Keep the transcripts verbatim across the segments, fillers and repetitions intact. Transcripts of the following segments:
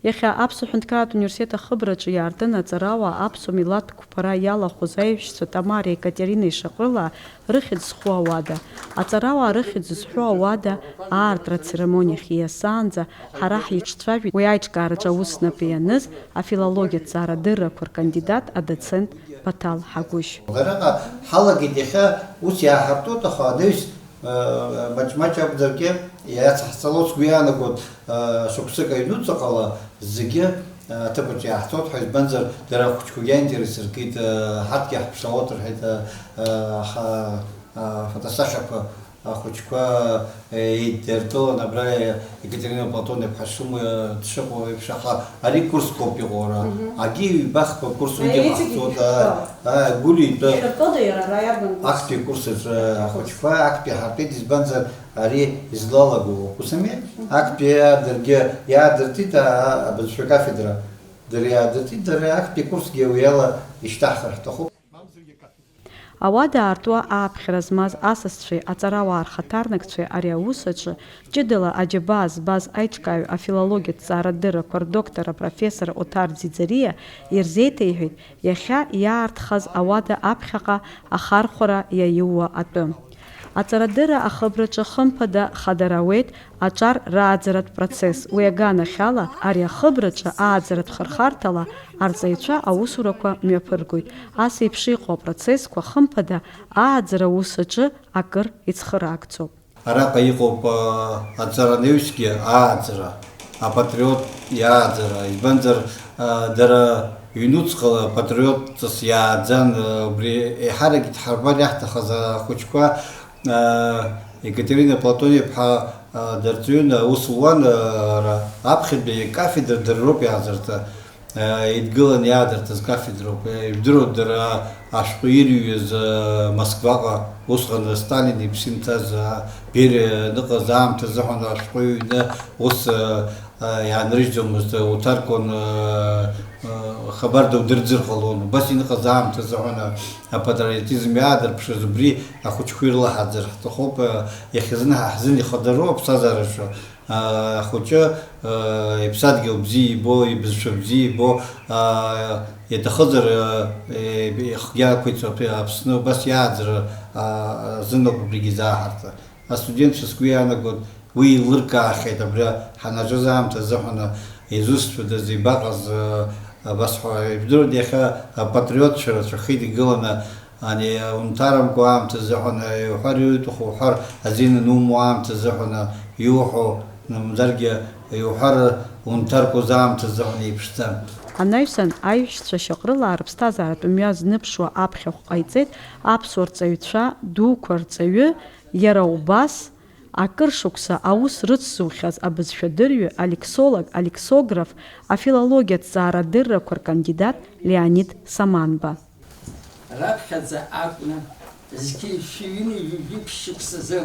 Иахьа Аԥсуа ҳәынҭқарратә университет ахыбраҿы иаартын аҵарауаа аԥсуа милаҭ қәԥара иалахәыз аиҳәшьцәа Тамареи Екатеринеи Шаҟрылаа рыхьӡ зху ауада. Аҵарауаа рыхьӡ зҳәо ауада аартра ацеремониахь ииасаанӡа ҳара ҳиҿцәажәеит уи аиҿкаараҿы аус снапы ианыз, афилологиатә ҵаарадыррақәа ркандидат, адоцент Баҭал Ҳагәышь. Араҟа ҳалагеит иахьа, ус иааҳартуеит, аха анаҩс, э, маҷ-маҷ акәзаргьы, иацаҳҵалоит, сгәы иаанагоит, э, шықәсык аҩнуҵаҟала зегьы, э, аҭыԥаҿ иааҳҵоит ҳәа, избанзар, дара ахәыҷқәагьы аинтерес ркит, э, ҳарҭгьы ҳԥшаауеит рҳәеит, э, э, ха-, э, фотосахьақәа ахәыҷқәа, э, еидыркылан, абра, э, Екатерина Платон-иԥҳа шымуа, э, дшыҟоу еиԥш, аха ари курск ауп иҟоу, ара. Мгм. Агьи ҩба-хԥа курс уигьы Ари иҵегь ҟаҳҵоит, ишәыхәҭоу. Ааи, ааи, Гәлиа итәы. Ирҳәода иара ара иарбан курс? Актәи акурс аҿы ахәыҷқәа, актәи ҳартәеит, избанзар, ари излалагоу акурс ами. Мгм. Актәи иаадыргьы, иаадыртит, а, а, абызшәа кафедра. Дара иаадыртит, дара актәи акурсгьы уи ала ишьҭаҳхыр ҳҭахуп. Ауада аартуа ааԥхьара змаз асасцәеи аҵарауаа рхаҭарнакцәеи ари аус аҿы ҷыдала аџьабаа збаз аиҿкааҩ, афилологиатә ҵаарадыррақәа рдоктор апрофессор Оҭар Ӡиӡариа ирзеиҭеиҳәеит иахьа иаартхаз ауада аԥхьаҟа ахархәара иаиуа атәы. Аҵарадырра ахыбраҿы хымԥада хадара ауеит аҿар рааӡаратә процесс. Уи аганахьала, ари ахыбраҿы ааӡаратә хырхарҭала арҵаҩцәа аусурақәа мҩаԥыргоит. Ас еиԥш иҟоу апроцессқәа хымԥада ааӡара аус аҿы акыр ицхыраагӡоуп. Араҟа иҟоуп, а, аҵаранаҩсгьы ааӡара, апатриот иааӡара, избанзар, а, дара ҩнуҵҟала патриотҵас иааӡан, а, убри еиҳарак идҳарбар иаҳҭахыз ахәыҷқәа, а, Екатерина Платон-иԥҳа, а, дарҵаҩын аус луан, а, ара, аԥхьатәи кафедра дара роуп иаазыртыз. Еидгылан иаадыртыз кафедроуп. Ижәдыруеит, дара ашәҟәы ирҩыз, Москваҟа, усҟан Сталин иԥсы имҭаз, Бериа ныҟаз аамҭазы ҳәа ашәҟәы ҩны ус иаанрыжьӡомызт, уҭаркуан, хабар дудырӡыр ҟалон. Убас иныҟаз аамҭазы ҳәа апатриотизм иаадырԥшыз, убри ахәыҷқәа ирлаҳаӡар ҳҭахуп. Иахьазын ҳа ҳзын ихадароу аԥсҭазаараҿы. Ахәыҷы, иԥсадгьыл бзиа ибо, ибызшәа бзиа ибо, иаҭахызар, ихгьы ақәиҵоит Аԥсны убас иааӡара азын ауп убригьы изааҳарҭа. Астудентцәа сгәы иаанагоит, уи еилыркаахьеит абра ҳанаҿыз аамҭазы ҳәа, изусҭцәадаз, ибаҟаз, абас ҳәа, ижәдыруеит, иахьа апатриотцәа рацәахеит игыланы, Ани унҭарамкәа аамҭазы ҳәа иуҳәар иуҭаху уҳәар, азин анумоу аамҭазы ҳәа иуҳәо, мамзаргьы иуҳәар унҭаркуаз аамҭазы ҳәа иԥшӡам. Анаҩсан аиҳәшьцәа Шьаҟрылаа рыԥсҭазааратә мҩа зныԥшуа аԥхьахә ҟаиҵеит аԥсуа рҵаҩцәа дуқәа рҵаҩы, иара убас акыр шықәса аус рыцзухьаз абызшәадырҩы, алексолог, алексограф, афилологиатә ҵаарадыррақәа ркандидат Леонид Саманба. Раԥхьаӡа акәны, зқьи шәи ҩынҩажәи жәиԥшь шықәсазы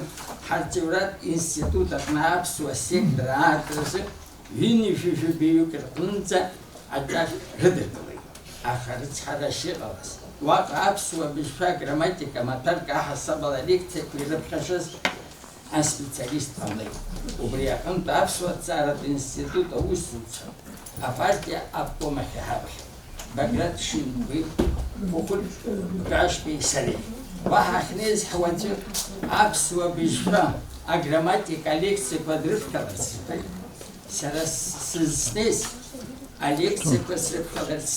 ҳарҵаҩратә институт аҟны аԥсуа сектор аартразы ҩынҩажәи жәаҩык рҟынӡа аҿар рыдыркылеит. Аха рыцҳарашьа иҟалаз, уаҟа аԥсуа бызшәа аграмматика маҭәарк аҳасабала лекциақәа ирыԥхьашаз аспециалист ҟамлеит. Убри аҟынтә аԥсуа ҭҵааратә институт аусзуҩцәа апартиа обком ахь иҳаԥхьа Баграт Шьынқәеи Хәыхәыт Гашбеи сареи. Уа ҳахьнеиз ҳуаӡәы аԥсуа бызшәа аграмматика алекциақәа дрыхьҭаларц иҳәеит. Сара с-, сызҭнеиз алекциақәа срыԥхьаларц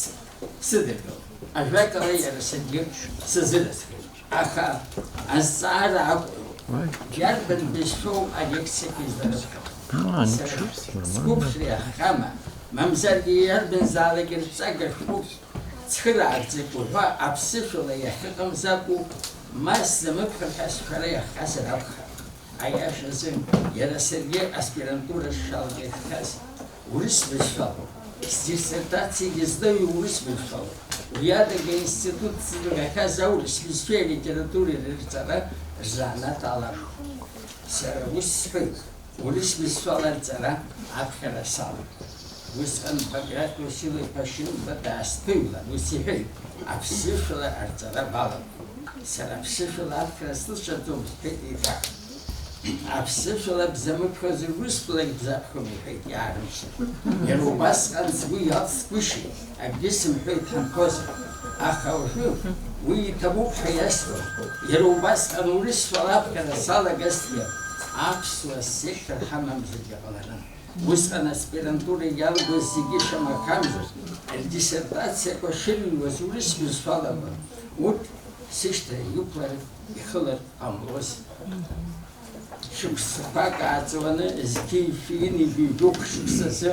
сыдыркылт. Ажәакала, иара саргьы сазыразхеит. Аха азҵаара ақәтәоуп. Иарбан бызшәоу алекциақәа изларыԥхьо? Сара сгәыԥхра иахҟьама, мамзаргьы иарбанзаалак рҵага шәҟәык цхыраарц уҳәа аԥсышәала иахьыҟамзакәу, ма сзамыԥхьар ҳәа сшәара иахҟьазар акәхап. Аиашазы, иара саргьы аспирантура сшалгахьаз урыс бызшәалоуп. Сдиссертациагьы злаҩу урыс бызшәалоуп. Уи адагьы аинститут сзылагахьаз аурыс бызшәеи алитературеи рырҵара рзанааҭ алархәон. Сара ус сҳәеит, урыс бызшәала рҵара аԥхьара салагеит. Усҟан Баграт Васил-иԥа Шьынқәа даасԥыҩлан, ус иҳәеит, аԥсышәала арҵара балагеит. Сара аԥсышәала аԥхьара сылшаӡом, сҳәеит еиҭах. Аԥсышәала бзамыԥхьозар, урысшәалагь бзаԥхьом, иҳәеит иаарымшьын. Иара убасҟан сгәы иалсгәышьеит, акгьы сымҳәеит ҳамҳәозар. Аха уажәы уи иҭабуп ҳәа иасҳәон. Иара убасҟан урысшәала аԥхьара салагазҭгьы, аԥсуа сектор ҳамамзаргьы ҟаларын. Усҟан аспирантура иалгоз зегьы шамахамзар, рдиссертациақәа шырыҩуаз урыс бызшәала акәын. Урҭ сышьҭа иқәлар, ихылар ҟамлоз. Шықәсқәак ааҵуаны, зқьи жәшәи ҩынҩажәи жәохә шықәсазы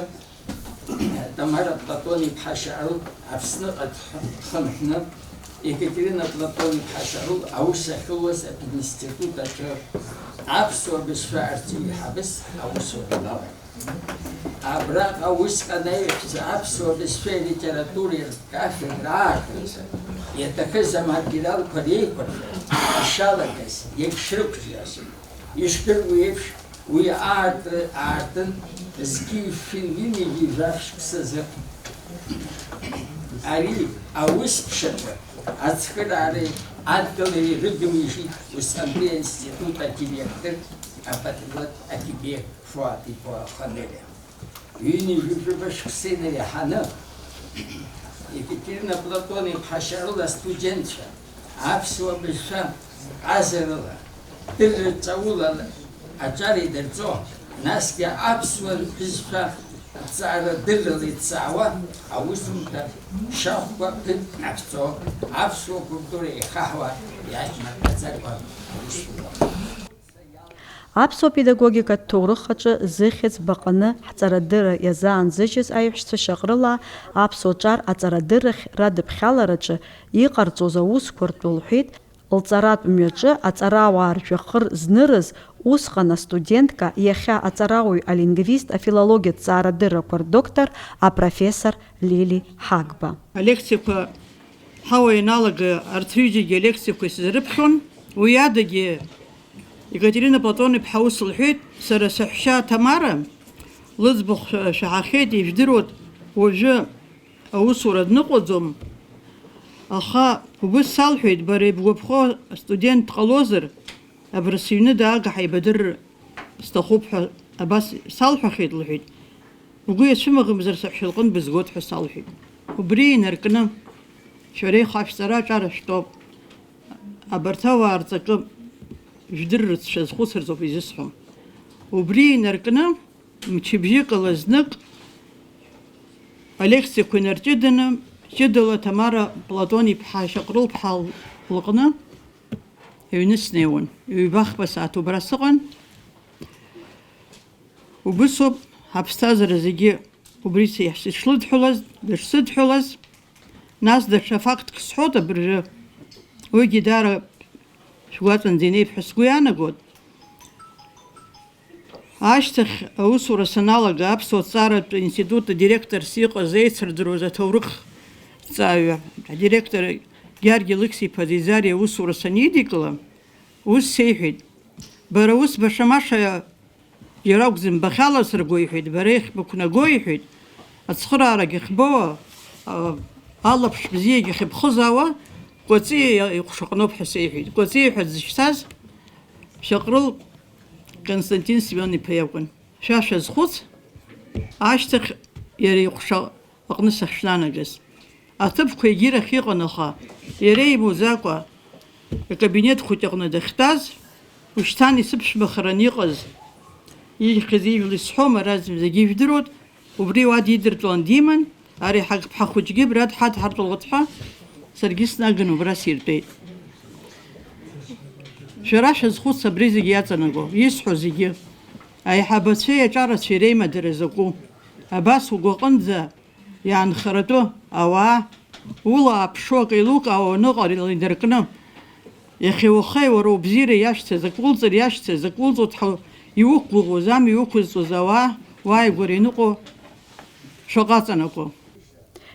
Тамара Платон-иԥҳа Шьаҟрыл Аԥсныҟа дхынҳәны, Екатерина Платон-иԥҳа Шьаҟрыл аус ахьылуаз апединститут аҿы аԥсуа бызшәа арҵаҩы еиҳабыс аусура далагеит. Абраҟа усҟан аиҳәшьцәа аԥсуа бызшәеи алитературеи ркафедра аахынҵа иаҭахыз аматериалқәа реиқәыршәара ишалагаз, иагьшрықәҿиаз, ишдыруа еиԥш, уи аартра аартын зқьи жәшәи ҩынҩажәи жәаф шықәсазы. Ари аус ԥшаҭа ацхыраареи адгылареи рыдымижит усҟантәи аинститут адиректор, апатриот Акибе Фуат-иԥа Ханелиа. Ҩынҩажәи жәаба шықәса инареиҳаны, Екатерина Платон-иԥҳа Шьаҟрыл астудентцәа аԥсуа бызшәа ҟазарыла, дырра ҵаула аҿар идырҵо, насгьы аԥсуа бызшәа аҭҵаара дыррала иҭҵаауа аусумҭа шьахәқәа ԥыҭ ҟаԥҵо, аԥсуа культура еихаҳауа иаҷмаҟьаӡакәа аусура. Аԥсуа педагогикатә ҭоурых аҿы зыхьӡ баҟаны ҳҵарадырра иазаанзыжьыз аиҳәшьцәа Шьаҟрылаа аԥсуа ҿар аҵарадыррахь радыԥхьалараҿы иҟарҵоз аусқәа ртәы лҳәеит, лҵаратә мҩаҿы аҵарауаа ржәҩахыр знырыз, усҟан астудентка, иахьа аҵарауаҩ, алингвист, афилологиатә ҵаарадыррақәа рдоктор, апрофессор Лили Ҳагба. Алекциақәа ҳауа ианалага, арҭ ҩыџьагьы алекциақәа исзарыԥхьон. Уи адагьы Екатерина Платон-иԥҳа ус лҳәеит: «Сара саҳәшьа Ҭамара лыӡбахә шәаҳахьеит, ижәдыруеит, уажәы аусура дныҟәаӡом. Аха убыс салҳәеит, бара ибгәаԥхо астудент дҟалозар, абра сыҩны даага ҳаибадырыр сҭахуп ҳәа абас салҳәахьеит», — лҳәеит. «Бгәы иацәымӷымзар, саҳәшьа лҟынтә бызгоит ҳәа салҳәеит». Убри инаркны, шәара ихашәҵара аҿар шәтәоуп. Абарҭ ауаа рҵакы жәдырырц шәазхәыцырц ауп изысҳәо. Убри инаркны, мчыбжьыкала знык алекциақәа инарҷыданы, ҷыдала Ҭамара Платон-иԥҳа Шьаҟрылԥҳа лҟны аҩны снеиуан. Ҩба-хԥа сааҭ убра сыҟан. Убысоуп, аԥсҭазаара зегьы убри ишла-, ишла-, ишсыдҳәалаз, дышсыдҳәалаз, нас даҽа фактк сҳәоит абыржәы. Уигьы даара шәгәаҵанӡа инеип ҳәа сгәы иаанагоит. Ашьҭахь аусура саналага, аԥсуа ҭҵааратә институт адиректорс иҟаз еицырдыруаз аҭоурыхҭҵааҩы, адиректор Георги Алықьса-иԥа Ӡиӡариа аусура санидикыла, ус сеиҳәеит: «Бара ус баша-маша џьара акәӡам, бахьаласырго, — иҳәеит, — бара иахьбықәнаго, — иҳәеит, — ацхыраарагь ахьбо, а, алаԥш бзиагь ахьыбхызаауа, Кәаҵиа иҟәшаҟноуп», ҳәа сеиҳәеит. Кәаҵиа ҳәа дзышьҭаз Шьаҟрыл Константин Семион-иԥа иакәын. Шәа шәазхәыц, ашьҭахь иара иҟәша аҟны сахьшәнанагаз. Аҭыԥқәа егьирахь иҟан, аха иара имуӡакәа, акабинет хәыҷ аҟны дахьтәаз, ушьҭан исыԥшәмахаран иҟаз, ихьыз ижәла исҳәом, ара зегьы ижәдыруеит, убри уа дидыртәалан диман, ари ҳагԥҳа хәыҷгьы абра дҳадҳартәалоит ҳәа саргьы снаганы убра сиртәеит. Шәара шәазхәыц абри зегьы иаҵанаго, исҳәо зегьы. Аиҳабацәеи аҿарацәеи реимадара закәу? Абас угәаҟынӡа иаанхаратәы ауаа, ула ааԥшуа акы еилукаауа уаныҟала инаркны, иахьа уахеи уара убзиара иашьцәа, закә улҵыр иашьцәа, закә улҵуеит ҳәа иуқәгәыӷуаз, амҩа иуқәызҵоз ауаа уааигәара иныҟәо шәаҟа аҵанакуа.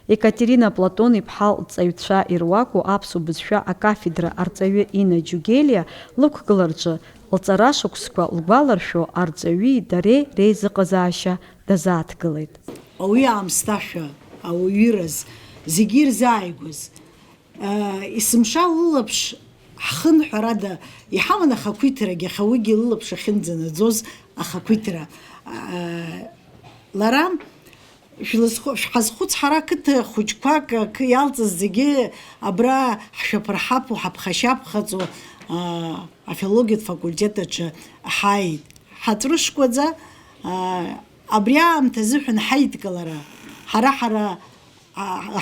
Екатерина Платон-иԥҳа лҵаҩцәа ируаку аԥсуа бызшәа акафедра арҵаҩы Инна Џьугелиа лықәгылараҿы лҵара шықәсқәа лгәаларшәо арҵаҩи дареи реизыҟазаашьа дазааҭгылеит. Ауаҩы аамсҭашәа, ауаҩыраз, зегьы ирзааигәаз, аа, есымша лылаԥш Ҳхын, ҳәарада, иҳаман ахақәиҭрагьы, аха уигьы лылаԥш ахьынӡанаӡоз ахақәиҭра. Лара, шәҳазхәыц, ҳара ақыҭа хәыҷқәак, ақы иалҵыз зегьы абра ҳшәаԥырҳаԥуа, ҳаԥхашьаԥхаҵо, афилологиатә факультет аҿы ҳааит. Ҳаҵәрышкәаӡа, абри аамҭа азыҳәан ҳаидкылара, ҳара-ҳара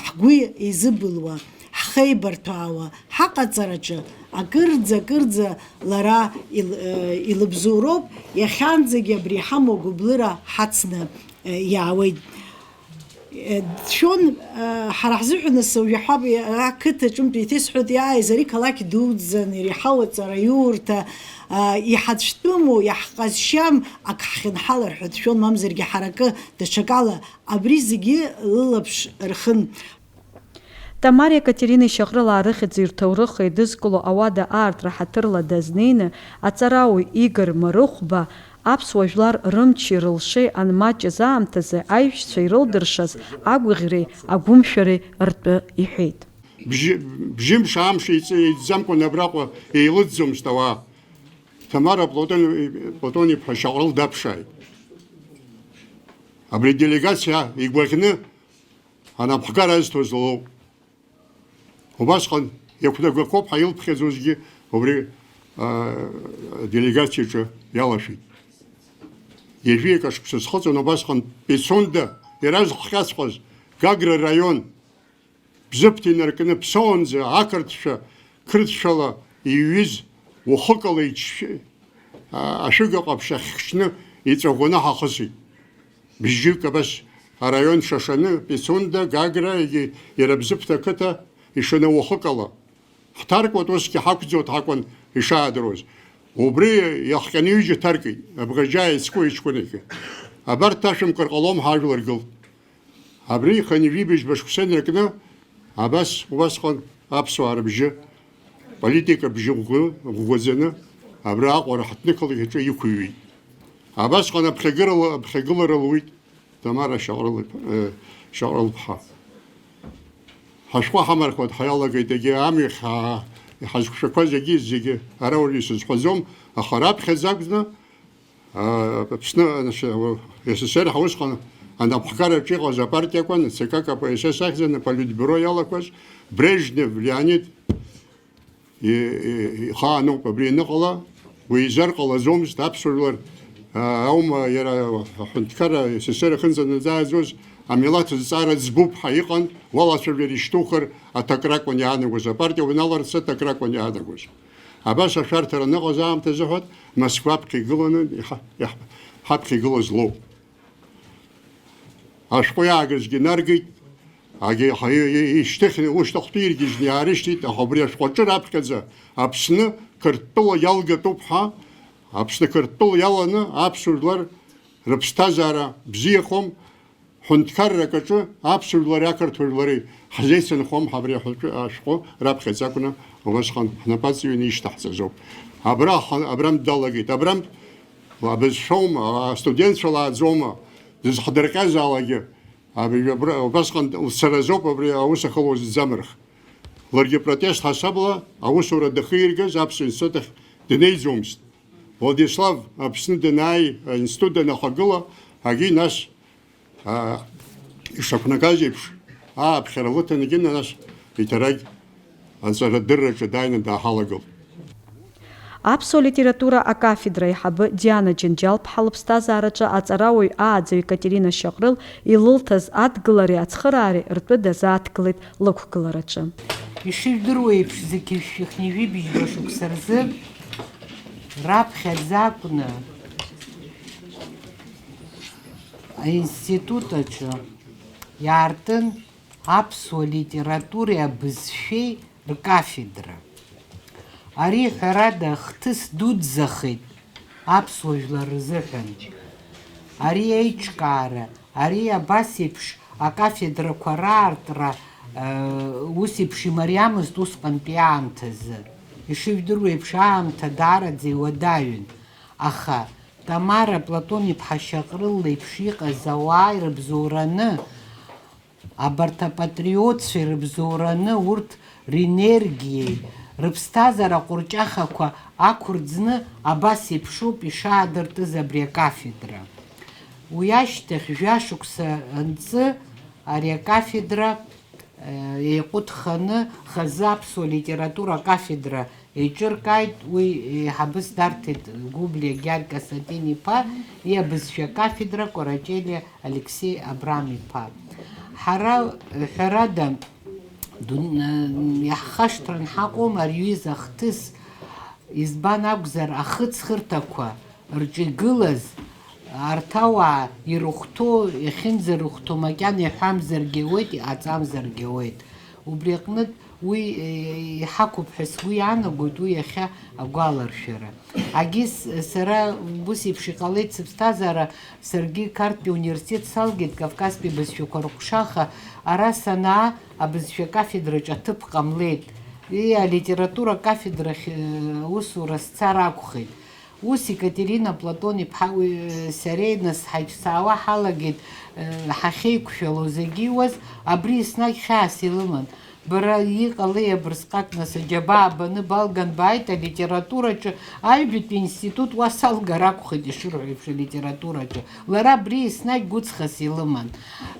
ҳгәы еизыбылуа, ҳхеибарҭәаауа ҳаҟаҵараҿы акырӡа-акырӡа лара илыбзоуроуп, иахьанӡагьы абри иҳамоу агәыблыра ҳацны иаауеит. Дшәон, ҳара ҳзыҳәан асы уажәы ҳаб ақыҭа ҿымҭ еиҭа исҳәоит, иааиз ари қалақь дуӡӡан, иреиҳау аҵараиурҭа, иҳацәтәыму, иаҳҟазшьам ак ҳхьынҳалар ҳәа дшәон, мамзаргьы ҳаракы даҽакала Абри зегьы лылаԥш рхын. Тамареи Екатеринеи Шьаҟрылаа рыхьӡи рҭоурыхи еидызкыло ауада аартра ҳаҭырла дазнеины, аҵарауаҩ Игор Марыхәба аԥсуа жәлар рымчи рылшеи анмаҷыз аамҭазы аиҳәшьцәа ирылдыршаз агәыӷьреи агәымшәареи ртәы иҳәеит. Бжьы-, бжьымш амш еиҵ-, еиҵӡамкәан абраҟа еилыҵӡомызт ауаа. Тамара Платон-, Платон-иԥҳа Шьаҟрыл даԥшааит. Абри аделегациа игәаӷьны анапхгара азҭоз лоуп. Убасҟан иақәнагақәоуп ҳәа илԥхьаӡозгьы убри, аа, аделегациаҿы иалашәеит. Ҩажәи акы шықәса схыҵуан, убасҟан Пицунда иразҟхьаҵәҟьаз Гагра раион Бзыԥҭа инаркны Ԥсоунӡа ақырҭцәа қырҭшәала иҩыз уахыкала ич-, а-, ашәыга ҟаԥшь ахьхьшьны иҵәаӷәаны ҳахысит. Бжьык абас араион шашаны, Пицунда, Гагра, егьи иара Бзыԥҭа ақыҭа ишаны уахыкала. Ҳҭаркуеит, усгьы ҳақәӡуеит ҳакәын ишаадыруаз. Убри иахҟьаны ҩыџьа ҭаркит, абӷаџьаа иацку иҷкәынахьы. Абарҭ ҭашәымкыр ҟалом ҳажәлар гылт. Абри хынҩажәи быжьба шықәса инаркны, абас, убасҟан аԥсуаа рыбжьы, политика бжьы ӷәӷәы-, ӷәӷәаӡаны, абра аҟәара ҳаҭнықалақь аҿы иқәыҩит. Абасҟан аԥхьагырала, аԥхьагылара луит Тамара Шьаҟрыл-, э, Шьаҟрылԥҳа. Ҳашәҟәы ҳамарқәа дҳаиалагеит, егьи амҩахь ҳа-, иҳазқәшәақәаз егьи зегьы ара уаҩы исызҳәаӡом, аха раԥхьаӡа акәны, Аԥсны, значит, СССР ҳусҟан анапхгараҿы иҟаз апартиа акәын, ЦК КПСС ахьӡын аполитбиуро иалақәаз, Брежнев Леонид и-, и-, ихаануп абри аныҟала, уи изар ҟалаӡомызт, аԥсуа жәлар, а, аума иара аҳәынҭқарра СССР аҟынӡа анаӡааӡоз амилаҭ зҵаара ӡбуп ҳәа иҟан, уалацәажәар ишьҭухыр аҭак ракәын иаанагоз, апартиа уналарц аҭак ракәын иаанагоз. Абас ашәарҭара аныҟаз аамҭазы ҳәа Москва аԥхьа игыланы иҳа-, иаҳ-, ҳаԥхьа игылаз лоуп. Ашәҟәы иаагазгьы наргеит, агьи-, ҳа-, и-, и-, ишьҭыхны, ушьҭахьтәи иргьежьны иаарышьҭит, аха убри ашәҟәы аҿы раԥхьаӡа Аԥсны Қырҭтәыла иалгатәуп ҳәа, Аԥсны Қырҭтәыла иаланы аԥсуа жәлар рыԥсҭазаара бзиахом, Ҳәынҭқаррак аҿы аԥсуа жәлари ақырҭуа жәлари ҳзеицынхом ҳәа абри аҳәатәы ашәҟәы раԥхьаӡа акәны убасҟан ҳнапы аҵаҩны ишьҭаҳҵаз ауп. Абра ҳа-, абрантә далагеит. Абрантә абызшәоума, астудентцәа лааӡома, дызҳдырҟьазаалакгьы, абри абра, убасҟан лцаразоуп абри аус ахылуа зӡамырх. Ларгьы протест ҳасабла аусура дахииргаз аԥсуа институт ахь днеиӡомызт. Владислав Аԥсны данааи, аинститут данахагыла, агьи нас Аа, ишақәнагаз еиԥш, ааԥхьара лыҭан егьина, нас иҭарагь аҵарадырраҿы дааины дааҳалагылт. Аԥсуа литература акафедра аиҳабы Диана Џьынџьал-ԥҳа лыԥсҭазаараҿы аҵарауаҩ ааӡаҩ Екатерина Шьаҟрыл илылҭаз адгылареи ацхыраареи ртәы дазааҭгылеит лықәгылараҿы. Ишыжәдыруа еиԥш, зқьи жәшәи хынҩажәи быжьба шықәса рзы раԥхьаӡа акәны аинститут аҿы иаартын аԥсуа литературеи абызшәеи ркафедра. Ари, ҳәарада, хҭыс дуӡӡахеит аԥсуа жәлар рзыҳәан. Ари аиҿкаара, ари абас еиԥш акафедрақәа раартра, э, ус еиԥш имариамызт усҟантәи аамҭазы. Ишыжәдыруа еиԥш, аамҭа даараӡа иуадаҩын. Аха Тамара Платон-иԥҳа Шьаҟрыл леиԥш иҟаз ауаа ирыбзоураны, абарҭ апатриотцәа ирыбзоураны, урҭ ренергиеи, Рыԥсҭазаара аҟәырҷахақәа ақәырӡны абас еиԥшуп ишаадыртыз абри акафедра. Уи ашьҭахь жәашықәса анҵы ари акафедра, э, еиҟәыҭханы хазы аԥсуа литература акафедра еиҿыркааит, уи еиҳабыс дарҭеит Гәыблиа Гьаргь Касатин-иԥа, иабызшәа акафедра Кәарачелиа Алексеи Абрам-иԥа. Ҳара, ҳәарада, дун-, иаҳхашҭран ҳаҟоума ари аҩыза ахҭыс, избан акәзар, ахыҵхырҭақәа рҿы игылаз арҭ ауаа ирыхәҭоу, иахьынӡарыхәҭоу макьана иҳәамзаргьы ауеит, иҟаҵамзаргьы ауеит. Убри аҟнытә уи, е, иҳақәуп ҳәа сгәы иаанагоит, уи иахьа агәаларшәара. Агьыс, сара ус еиԥш иҟалеит сыԥсҭазаара, саргьы Қарҭтәи ауниверситет салгеит, Кавказтәи абызшәақәа рҟәша, аха ара санаа, абызшәа кафедраҿы аҭыԥ ҟамлеит. Ии, алитература кафедрахь, э, усура сцар акәхеит. Ус Екатерина Платон-иԥҳа уи, э, сареи нас ҳаиҿцаауа ҳалагеит, э, ҳахьеиқәшәало зегьы иуаз, абри еснагь хьаас илыман. Бара иҟалеи абырсҟак, нас, аџьабаа баны балган бааит алитератураҿы, аҩбатәи институт уа салгар акәхеит, ишырҳәо еиԥш, алитератураҿы. Лара абри еснагь гәыҵхас илыман.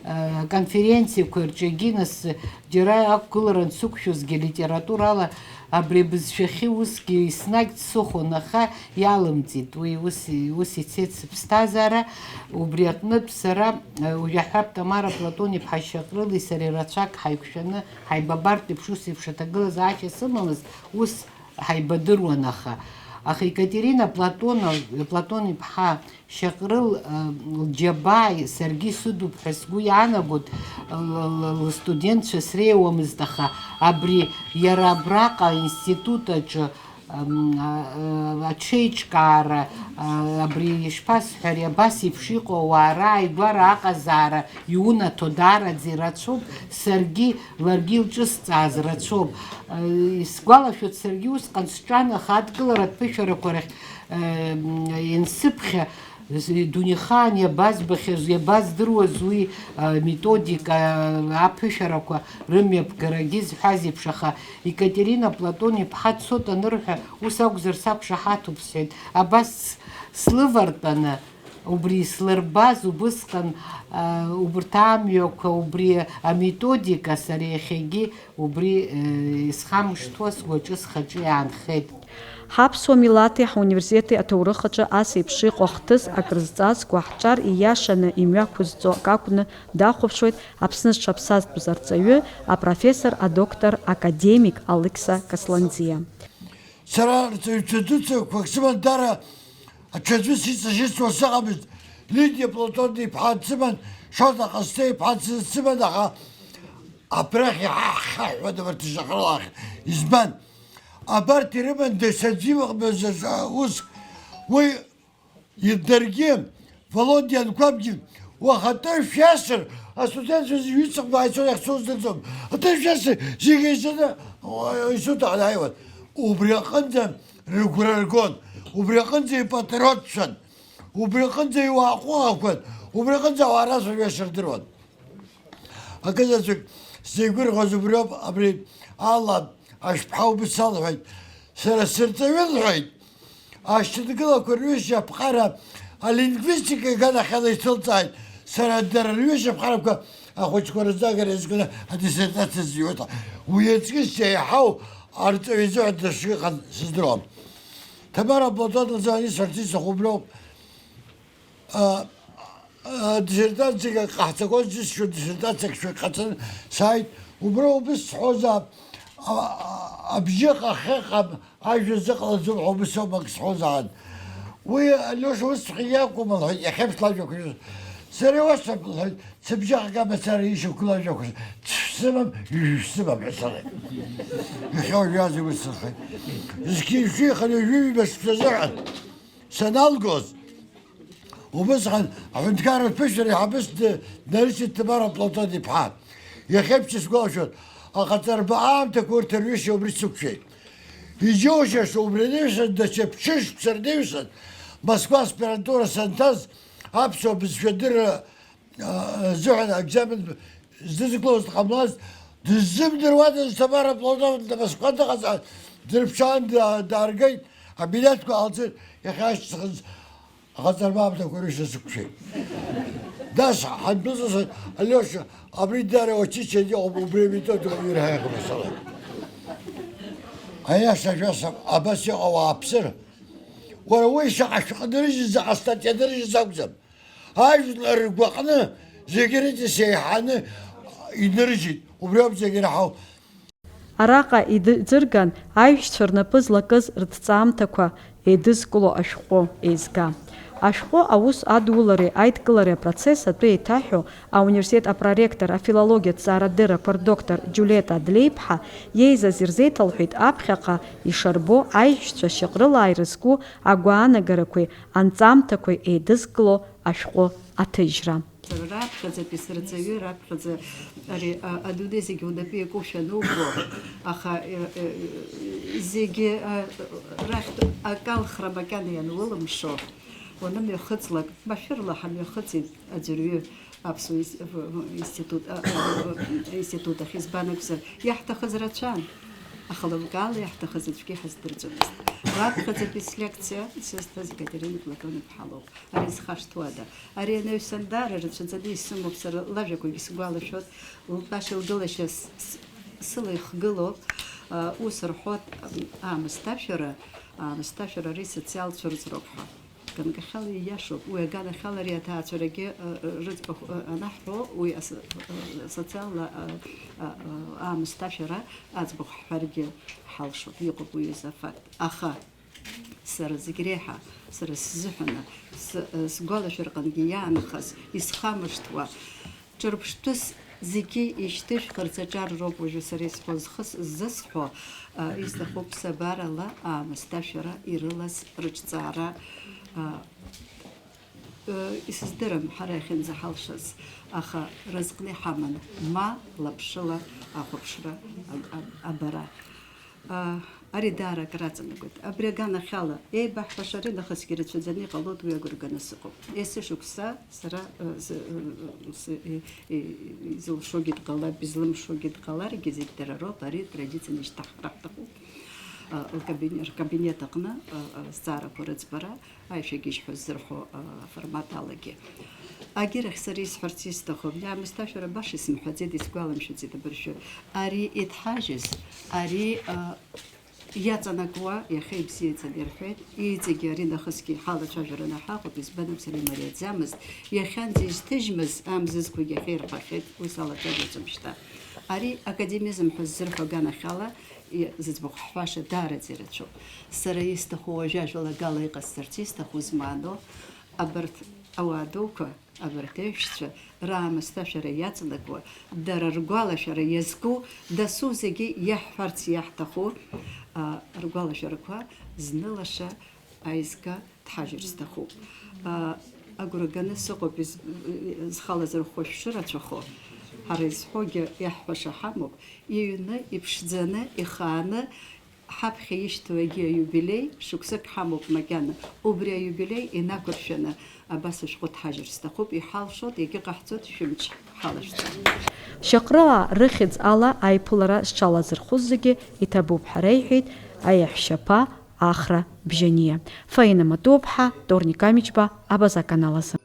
Э, конференциақәа рҿы егьи, нас, џьара ақәгылара ансықәшәозгьы литературала абри абызшәахьы усгьы еснагь дсыхон, аха иалымҵит. Уи ус, ус ицеит сыԥсҭазаара. Убри аҟнытә сара, э, уажә иаҳҳәап, Тамара Платон-иԥҳа Шьаҟрыли сареи рацәак ҳаиқәшәаны ҳаибабартә еиԥш, ус еиԥш аҭагылазаашьа сымамызт, ус ҳаибадыруан, аха, аха Екатерина Платона, Платон-иԥҳа Шьаҟрыл, э, лџьабааи саргьы исыдуп ҳәа сгәы иаанагоит, л-, л-, лыстудентцәа среиуамызт, аха абри иара абраҟа аинститут аҿы, м, а, а, аҽеиҿкаара, а, абри ишԥасҳәари, абас еиԥш иҟоу ауаа рааигәара аҟазаара иунаҭо даараӡа ирацәоуп, саргьы, ларгьы илҿысҵааз рацәоуп. Э, исгәалашәоит, саргьы усҟан сҿан, аха адкыларатә ԥышәарақәа рахь, э, м, иансыԥхьа, Дунеихаан иабазбахьаз, иабаздыруаз уи, а, методика, а, аԥышәарақәа рымҩаԥгарагьы зҳәаз еиԥш, аха Екатерина Платон-иԥҳа дцоит анырҳәа, ус акәзар сақәшаҳаҭуп сҳәеит. Абас с-, слывартәаны, убри слырбаз убысҟан, а, убарҭ амҩақәа, убри аметодика сара иахьагьы Убри, э, исхамышҭуа сгәаҿы схаҿы иаанхеит. Ҳаԥсуа милаҭи ҳуниверситети аҭоурых аҿы ас еиԥш иҟоу ахҭыс акрызҵазкуа ҳҿар ииашаны имҩақәызҵо акакәны дахәаԥшуеит Аԥсны зҽаԥсазтәыз арҵаҩы, апрофессор, адоктор, академик Алықьса Касланӡиа. Сара рҵаҩцәа дуцәақәак сыман, дара аҽаӡәы сиҵашьыцуа сыҟамызт. Лидиа Платон-иԥҳа дсыман, Шоҭа Ҟасҭеи-иԥҳа дсыман, аха абрахь иҳаҳхьаҳәуан абарҭ ишьаҟрылаахьан. Избан? Абарҭ ирыман даҽаӡәы имаҟмыз ус. Уи даргьы, Володиа Анқәабгьы, уахатәы шәиасыр, астудентцәа зегьы ҩыҵҟа ааицон, иахьцо здырӡом. Атәы шәиасыр, зегьы еизаны, исуҭ ааиуан. Убри аҟынӡа рыгәра ргон, убри аҟынӡа ипатриотцәан, убри аҟынӡа иуаа ҟәыӷақәан, убри аҟынӡа ауаа рацәажәаша рдыруан. Акызаҵәык сзеигәырӷьоз убриоуп, абри ала ашәԥҳа убыс салҳәеит. Сара сырҵаҩы лҳәеит. Ашьҭыдгылақәа рҩышьа аԥҟара алингвистика иганахьала исылҵааит. Сара дара рҩышьа аԥҟарақәа ахәыҷқәа рыӡагара иазкны адиссертациа зҩуеит. Уи аҵкьыс еиҳау арҵаҩы изыҳәан даҽакы ыҟан сыздыруам. Тамара Платон лзы ани сарцы исахубров. А, а, диссертациак ҟаҳҵақәоз џьысшьо, диссертациак шәа ҟаҵаны сааит. Убра убыс сҳәозаап, а, а, абжьы ҟахьыҟам, ажәа зыҟалаӡом ҳәа убыс ауп ак сҳәозаарын. Уи Алиоша усҵәҟьа иакәым, лҳәеит, иахьеиԥш лажәақәа шәыз. Сара иуасҳәап, лҳәеит, сыбжьы ахга мацара ишьақәгыла ажәақәа шәыз. Дшәсымам, ижәшәсымам ҳәа сыҟеит. Иахьа уажәраанӡа ус сыҟеит. Зқьи-шәи хынҩажәи ҩба шықәса азыҳәан саналгоз, убысҟан аҳәынҭқарратә ԥышәара еиҳабыс д-, днарыцқьеит Ҭемара Платон-иԥҳа. Иахьеиԥш исгәалашәоит, аҟаҵарба аамҭақәа урҭ рҩышьа убри сықәшәеит. Иџьоушьаша убри анаҩсан, даҽа ԥшьышықәса рнаҩсан, Москва аспирантура санҭаз, аԥсуа бызшәа адырра, а, азыҳәан аекзамен здызгылоз дҟамлаз, дыззымдыруадаз Ҭемара Платон Москва дыҟазаан, Дырԥшаан, да-, дааргеит, абилеҭқәа ҟалҵеит, иахьа ашьҭахьынӡа аҟаҵарбаамҭақәа рышьҭа сықәшәеит. Нас ҳандәылҵыз, Алиоша, абри дара очича иҟоуп, убри аметод уаҩы ирҳәахьоу масала. Аиаша шәасҳәап, абас иҟоу ауааԥсыра. Уара уи шаҟа шәҟы нырыжьыз, заҟа статиа нырыжьыз акәӡам. Ажәлар ргәаҟны зегьы рыҵас еиҳаны инырыжьит, убри ауп зегьы ираҳау. Араҟа идырган аиҳәшьцәа рнапы злакыз рҭҵаамҭақәа еидызкыло ашәҟәы еизга. Ашәҟәы аус адулареи аидкылареи апроцесс атәы еиҭаҳәо ауниверситет апроректор, афилологиатә ҭҵаарадыррақәа рдоктор Џьулиета Адлеиԥҳа иеизаз ирзеиҭалҳәеит аԥхьаҟа ишарбо аиҳәшьцәа шьаҟрылаа ирызку агәаанагарақәеи анҵамҭақәеи еидызкыло ашәҟәы аҭыжьра. Сара раԥхьаӡатәи сырҵаҩы, раԥхьаӡа ари, а, адунеи зегьы унапы иакушәа анубо, аха, э, э, зегьы, а, рахьтә акалхра макьана ианулымшо, уанымҩахыҵлак, машәырла ҳамҩахыҵит аӡәырҩы аԥсуа ис-, в-, в-, институт, а, а, а, институт ахь, избан акәзар, иаҳҭахыз рацәан, аха лымкаала иаҳҭахыз аӡәгьы ҳаздырӡомызт. Раԥхьаӡатәи слекциа сызҭаз Екатерина Платон-иԥҳа лоуп. Ари зхашҭуада? Ари анаҩсан даара рацәаӡаны исымоуп, сара лажәақәагьы сгәалашәоит, лтәашьа лгылашьа с-, с-, сыла ихгылоуп, а, ус рҳәоит, ам, аамысҭашәара, аамысҭашәара ари социалтә цәырҵроуп ҳәа. Ганкахьала ииашоуп, уи аганахьала ари аҭаацәарагьы, а, рыӡбахә, а, анаҳҳәо, уи ас-, а, социалла, а, а, а, аамысҭашәара аӡбахә ҳҳәаргьы ҳалшоит, иҟоуп уи азы афакт. Аха Сара зегь реиҳа, сара сзыҳәаны, с-, сгәалашәараҟынгьы иаанхаз, исхамышҭуа, ҿырԥштәыс зегьы ишьҭышәхырц аҿар роуп уажәы сара исҳәо, зхы с-, ззысҳәо, а, исҭаху ԥсабарала аамысҭашәара ирылаз рыҿҵаара, а, Исыздырам ҳара иахьынӡаҳалшаз, аха разҟны иҳаман ма лаԥшыла ахәаԥшра, а-, а-, абара. А, ари даара акраҵанакуеит. Абри аганахьала еибаҳҳәаша рынахысгьы рацәаӡаны иҟалоит, уи агәра ганы сыҟоуп. Есышықәса сара, э, сы-, э, сы-, э, э, изылшогьы дҟалап, излымшогьы дҟаларгьы, зегь дара роуп, ари традицианы ишьҭаҳхра ҳҭахуп. Э, лкабине-, ркабинет аҟны, э, э, зҵаарақәа рыӡбара, Аишәагьежь ҳәа ззырҳәо, а, аформат алагьы. Агьырахь сара исҳәарц исҭаху, иаамысҭашәара баша исымҳәаӡеит, исгәаламшәаӡеит абыржәы. Ари иҭҳажьыз, ари, а, иаҵанакуа, иахьа ибзиаӡаны ирҳәеит, иҵегьы ари нахысгьы ҳалацәажәараны ҳаҟоуп, избан акәзар, имариаӡамызт, иахьанӡа изҭыжьмыз амзызқәагьы иахьа ирҳәахьеит, ус алацәажәаӡом шьҭа. Ари академизм ҳәа ззырҳәо аганахьала, и-, зыӡбахә ҳҳәаша даараӡа ирацәоуп. Сара исҭаху уажәы ажәалагала иҟасҵарц исҭаху змааноу, абарҭ ауаа дуқәа, абарҭ аиҳәшьцәа раамысҭашәара иаҵанакуа, дара ргәалашәара иазку, дасу зегьы иаҳҳәарц иаҳҭаху, а, ргәалашәарақәа зны лаша аизга дҳажьыр сҭахуп. А, агәра ганы сыҟоуп, из-, зхала зырхәо шәшырацәахо. Ҳара изҳәогьы иаҳҳәаша ҳамоуп, иҩны, иԥшӡаны, ихааны, ҳаԥхьа ишьҭоу егьи аиубилеи, шықәсык ҳамоуп макьана, убри аиубилеи инақәыршәаны абас ашәҟәы дҳажьыр сҭахуп, иҳалшоит, егьыҟаҳҵоит, шәымч ҳалашәҵа. Шьаҟрылаа рыхьӡ ала аиԥылара зҽалазырхәыз зегьы иҭабуп ҳәа реиҳәеит аиаҳәшьаԥа Ахра Бжьаниа. Фаина Матуаԥҳа, Торник Амичба, Абаза аканал азы.